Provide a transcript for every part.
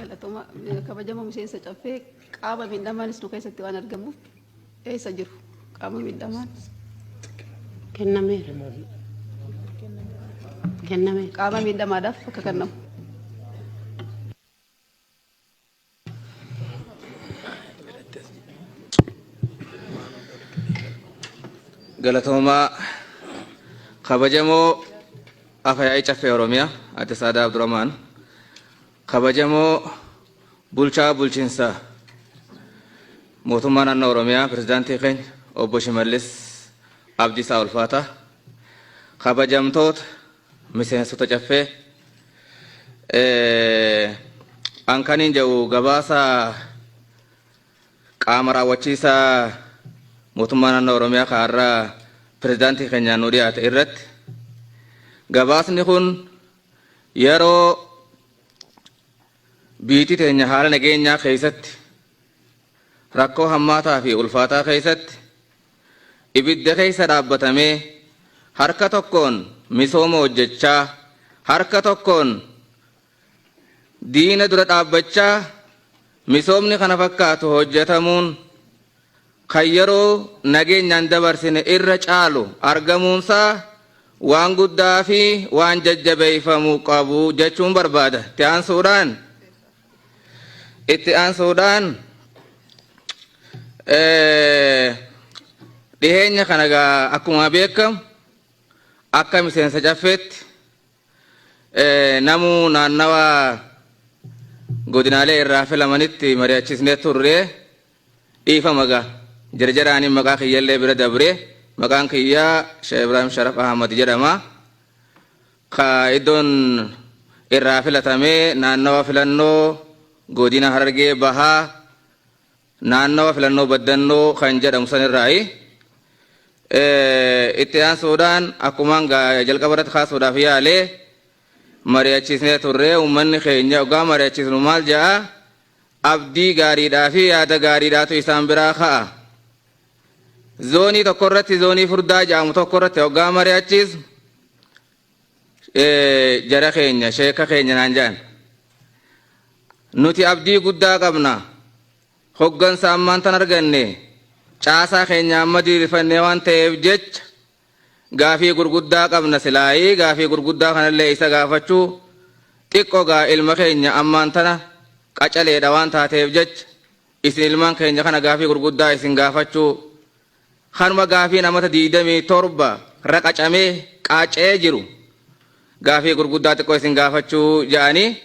Galatoomaa. Kabajamoo miseensa Caffee, qaama miidhamaanis nu keessatti waan argamuuf eessa jiru qaama miidhamaan? Kennameera. Kennameera. Qaama miidhamaadhaaf akka kennamu. Galatoomaa. Kabajamoo Afa-yaa'ii Caffee Oromiyaa Aadde Saadaa Abdurrahmaan, kabajamoo bulchaa bulchiinsa mootummaa naannoo Oromiyaa pirezidaantii keenya obbo Shimallis Abdiisaa Ulfaataa, kabajamtoota miseensota Caffee, an kaniin jedhu gabaasa qaama raawwachiisaa mootummaa naannoo Oromiyaa ka har'a pirezidaantii keenyaan nu dhiyaate irratti, gabaasni kun yeroo biitii teenya haala nageenyaa keessatti rakkoo hammaataa fi ulfaataa keessatti ibidda keessa dhaabbatamee, harka tokkoon misooma hojjechaa, harka tokkoon diina dura dhaabbachaa misoomni kana fakkaatu hojjetamuun kan yeroo nageenyaan dabarsine irra caalu argamuunsaa waan guddaa fi waan jajjabeeffamu qabu jechuun barbaada. Itti aansuudhaan dhiheenya kana gaa akkuma beekamu akka miseensa Caffeetti namuu naannawa godinaalee irraa filamanitti mari'achisnee turre. Dhiifama gaa jarjaraaniin maqaa kiyyallee bira dabre. Maqaan kiyyaa Sheekh Ibrahim Sharaf Ahmad jedhama. Ka iddoon irraa filatamee naannawa filannoo godina Harargee Bahaa, naannawa filannoo Baddannoo kan jedhamu sanirraayi. Itti aansuudhaan akkumaan jalqaba irratti kaasuudhaaf yaalee, mari'achiisnee turre. Uummanni keenya ogaa mari'achiisnu maal jedha? Abdii gaariidhaa fi yaada gaariidhaatu isaan biraa ka'a. Zoonii tokko irratti, zoonii furdaa jedhamu tokko irratti hoggaa mari'achiisnu, jara keenya, sheeka keenya naan jedhan, nuti abdii guddaa qabna, hoggansa ammaan tan arganne, caasaa keenya amma diriirfannee waan ta'eef jecha gaafii gurguddaa qabna. Silaayii gaafii gurguddaa kanallee isa gaafachuu xiqqoo gaa ilma keenya ammaan tana qacaleedha waan taateef jecha isin ilmaan keenya kana gaafii gurguddaa isin gaafachuu kanuma gaafii namata 27 raqacamee qaaca'ee jiru gaafii gurguddaa xiqqoo isin gaafachuu ja'anii.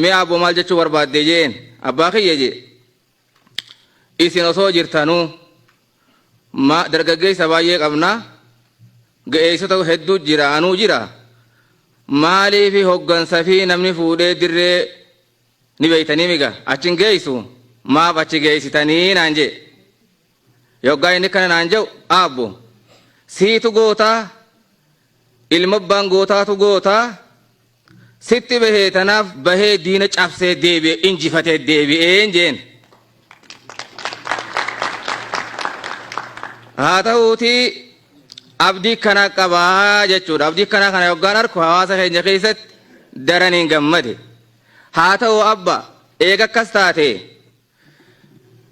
Mee abbo, maal jechuu barbaadde jeen. Abbaa kiyya jee, isin osoo jirtanuu ma dargaggeessa baay'ee qabna, ga'eessota hedduu jira, anuu jira, maaliif hoggansa fi namni fuudhee dirree ni beeytanii miga achin geessu, maaf achi geessitanii naan jee. Yoggaa inni kana naan jedhu, aabbo, siitu gootaa, ilma abbaan gootaatu gootaa sitti bahee, tanaaf bahee diina cabsee deebi'e, injifatee deebi'een jeen. Haa ta'uutii abdii kana qabaa jechuudha. Abdii kanaa kana yoggaan arku hawaasa keenya keessatti daraniin gammade. Haa ta'u abba, eega akkas taate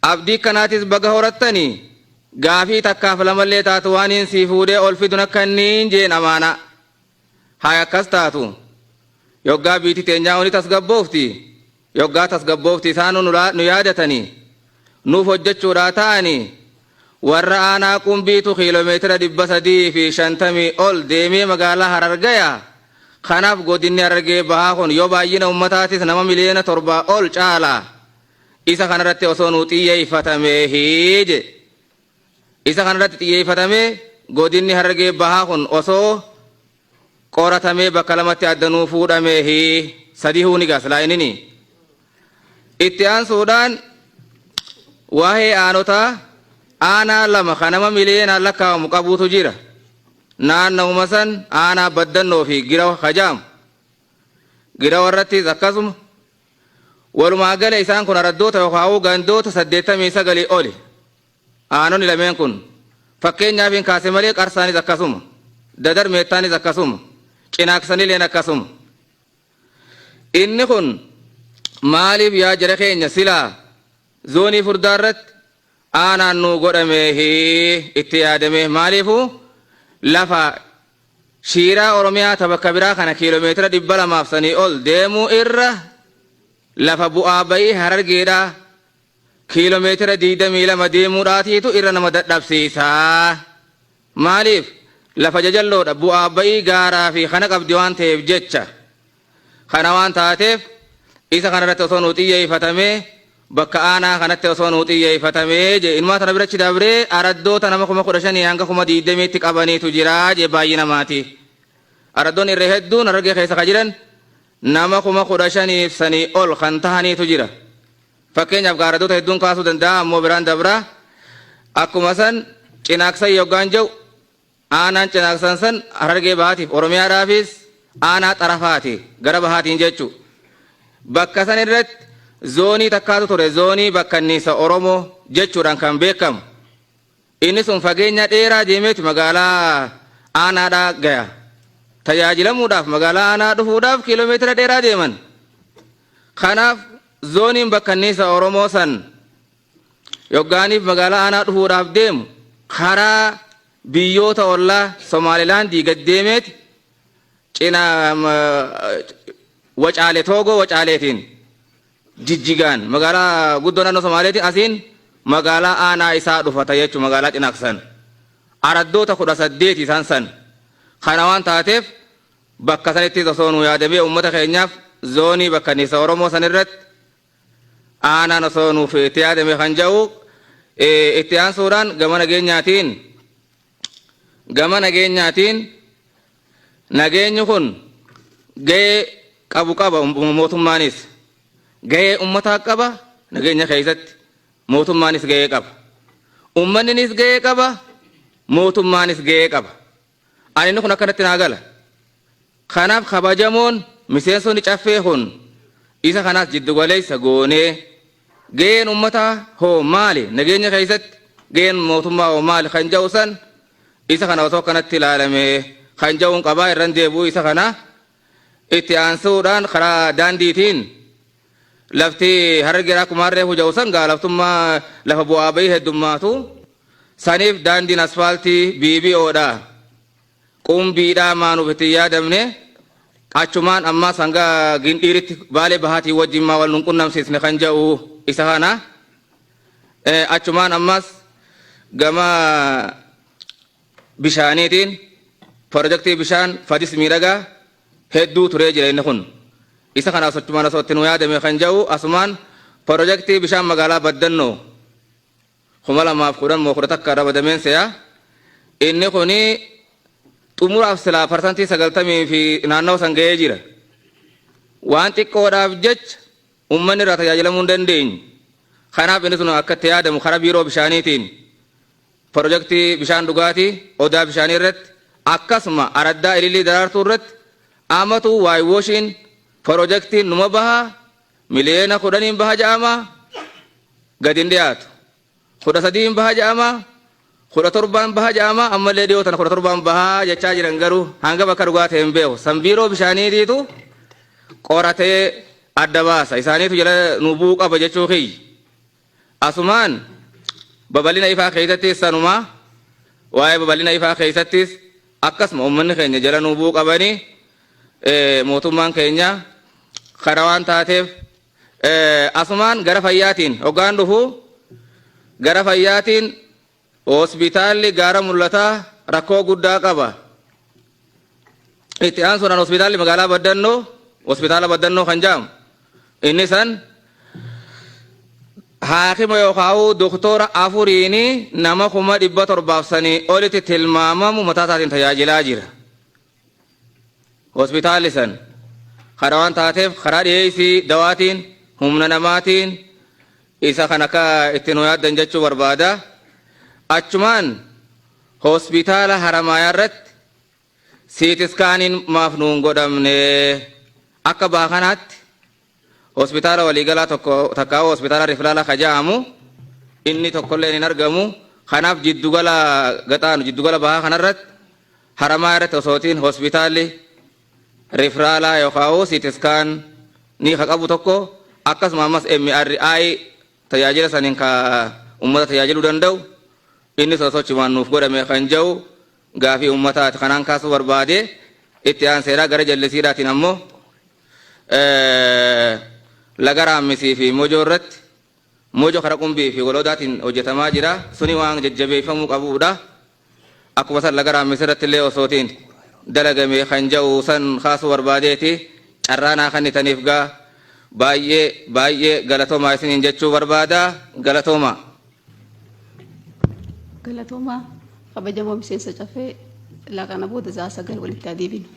abdii kanaatis baga horattanii, gaafii takkaaf lamallee taatu waan hin sii fuudhee ol fidun akka inni jeen amaanaa. Haa akkas taatu, yoggaa biiti teenyaa oni tasgabboofti, yoggaa tasgabboofti isaan nu yaadatanii nuuf hojjechuudhaa ta'anii warra aanaa Qumbiitu kiiloomeetira 350 ol deemee magaalaa Harar gaya. Kanaaf godinni Harargee Bahaa kun yoo baay'ina ummataatis nama miliyoona 7 ol caala. Isa kanarratti osoo nuu xiyyeeffatamee je. Isa kanarratti xiyyeeffatamee godinni Harargee Bahaa kun osoo qoratamee bakka lamatti adda nuu fuudhamee sadii huuni gaas laayinini. Itti aansuudhaan waa'ee aanotaa, aanaa lama kan nama miliyoonaan lakkaa'amu qabuutu jira. Naannawuma san aanaa Baddannoo fi Girawa kajaamu. Girawa irrattis akkasuma. Walumaa gala isaan kun araddoota yookaan gandoota 89 oli. Aanonni lameen kun fakkeenyaaf hin kaase malee Qarsaanis akkasuma. Dadar Meettaanis akkasuma. Cinaaksanileen akkasuma. Inni kun Maaliif yaa jara keenya silaa zoonii furdaa irratti aanaan nuu godhameehi itti yaadamee? Maaliifuu lafa shiiraa Oromiyaa ta bakka biraa kana kiiloomeetira 200 sanii ol deemuu irra lafa bu'aa bayii Harargeedhaa kiiloomeetira 22 deemuudhaatiitu irra nama dadhabsiisaa. Maaliif lafa jajalloodha, bu'aa bayii gaaraa fi kana qabdi waan ta'eef jecha. Kana waan taateef isa kanarratti osoo nuu xiyyeeffatamee, bakka aanaa kanatti osoo nuu xiyyeeffatamee jee. Inumaa tana birachi dabree araddoota nama 15,000 hanga 20,000tti qabaniitu jira jee baay'ee namaati. Araddoon irra hedduun Harargee keessa ka jiran nama 15,000 sanii ol kan tahaniitu jira. Fakkeenyaaf araddoota hedduun kaasuu danda'a, ammoo biraan dabra. Akkuma san Cinaaksan yoggaan jedhu, aanaan Cinaaksan san Harargee Bahaatiif Oromiyaadhaafis aanaa xarafaati, gara bahaatiin jechu. Bakka san irratti zoonii takkaatu ture, zoonii bakkanniisa Oromoo jechuudhaan kan beekamu. Inni sun fageenya dheeraa deemeeti magaalaa aanaadhaa gaya. Tajaajilamuudhaaf magaalaa aanaa dhufuudhaaf kiiloomeetira dheeraa deeman. Kanaaf zooniin bakkanniisa Oromoo san yoggaaniif magaalaa aanaa dhufuudhaaf deemu karaa biyyoota ollaa Somaalilaandii gad deemeeti cina Wacaale, Toogoo Wacaaleetiin, Jijjigaan magaalaa guddoo naannoo Somaaleetiin asiin magaalaa aanaa isaa dhufata jechuun magaalaa Cinaaksan. Araddoota 18 isaan san. Kana waan taateef bakka sanittis osoo nu yaadamee, uummata keenyaaf zoonii bakkanniisa Oromoo san irratti aanaan osoo nuuf itti yaadame kan jedhu. Itti aansuudhaan gama nageenyaatiin nageenyi kun gahee qabu qaba. Mootummaanis gahee ummataa qaba. Nageenya keessatti mootummaanis gahee qaba, ummanninis gahee qaba, mootummaanis gahee qaba. Ani inni kun akkanatti naa gala. Kanaaf kabajamoon miseensonni caffee kun isa kanaas jiddugaleessa goonee, gaheen ummataa hoo maali, nageenya keessatti gaheen mootummaa hoo maali kan jedhu san, isa kana osoo akkanatti ilaalame kan jedhuun qabaa. Irran deebi'uu isa kana. Itti aansuudhaan karaa daandiitiin lafti Harargeeraa akkuma harree huja'u san gaa laftummaa lafa bu'aa bahii heddummaatu saniif daandiin asfaaltii BBOdha Qumbiidhaa maanuuf itti yaadamne? Achumaan ammaas hanga Gindhiiritti Baalee Bahaatii wajjin maa wal nun qunnamsiisne kan jedhu isa kana. Achumaan ammas gama bishaaniitiin pirojektii bishaan Fadis Miidhagaa hedduu turee jira inni kun. Isa kana achumaan osoo itti nu yaadame kan jedhu. Asumaan pirojektii bishaan magaalaa Baddannoo 2010 moo 11 ramadameen se'a. Inni kuni xumuraaf silaa 90% fi naannawa san ga'ee jira. Waan xiqqoodhaaf jecha uummanni irraa tajaajilamuu hin dandeenye. Kanaaf inni sun akka itti yaadamu karaa biiroo bishaaniitiin pirojektii bishaan dhugaatii odaa bishaanii irratti, akkasuma araddaa Ilillii Daraartuu irratti amatu waaywooshiin pirojektiin numa bahaa, 10 miliyoonaan baha ja'ama, gadi hin dhiyaatu. 13n baha ja'ama, 17n baha ja'ama, ammallee dhiyoo tana 17n bahaa jechaa jiran, garuu hanga bakka dhugaa ta'e hin beeku. San biiroo bishaaniitiitu qoratee adda baasa. Isaaniitu jala nu bu'uu qaba jechuu kiyya. Asumaan babal'ina ifaa keessattis sanuma, waa'ee babal'ina ifaa keessattis akkasuma uummanni keenya jala nu bu'uu qabanii, mootummaan keenya kana waan taateef. Asumaan gara fayyaatiin hoggaan dhufu, gara fayyaatiin hospitaalli Gaara Mul'ataa rakkoo guddaa qaba. Itti aansuudhaan hospitaalli magaalaa Baddannoo, hospitaala Baddannoo kan jedhamu, inni san haakima yookaan doktora afuriini nama 700,000 sanii olitti tilmaamamu mataa isaatiin tajaajilaa jira. Hospitaalli san kana waan taateef karaa dhiyeessii dawaatiin, humna namaatiin isa kan akka itti nu yaaddan jechuu barbaada. Achumaan hospitaala Haramaayaa irratti CT scaniin maaf nuun godhamne? Akka baha kanaatti hospitaala waliigalaa tokko takkaa hospitaala referral ka jedhamu inni tokkollee hin argamu. Kanaaf jiddugala gaxaanu, jiddugala bahaa kanarratti Haramaa irratti osootiin hospitaalli referral yookaan CT scan ni ka qabu tokko Akkasuma ammas MRI tajaajila saniin ka ummata tajaajiluu danda'u inni sosochimaan nuuf godhame kan jedhu gaafii ummataati kanaan kaasuu barbaade. Itti aanseeraa gara jallisiidhaatiin ammoo laga Raammisii fi Mojoo irratti, Mojo kara Qumbii fi Golodaatiin hojjetamaa jira. Suni waan jajjabeeffamuu qabudha. Akkuma san laga Raammis irratti illee osootiin dalagame kan jedhu san kaasuu barbaadeeti. Carraa naa kennitaniif gaa baay'ee baay'ee galatoomaa isiniin jechuu barbaada. Galatoomaa. Galatoomaa, kabajamoo miseensa Caffee. Laaqana booda sa'a 9 walitti adeeminu.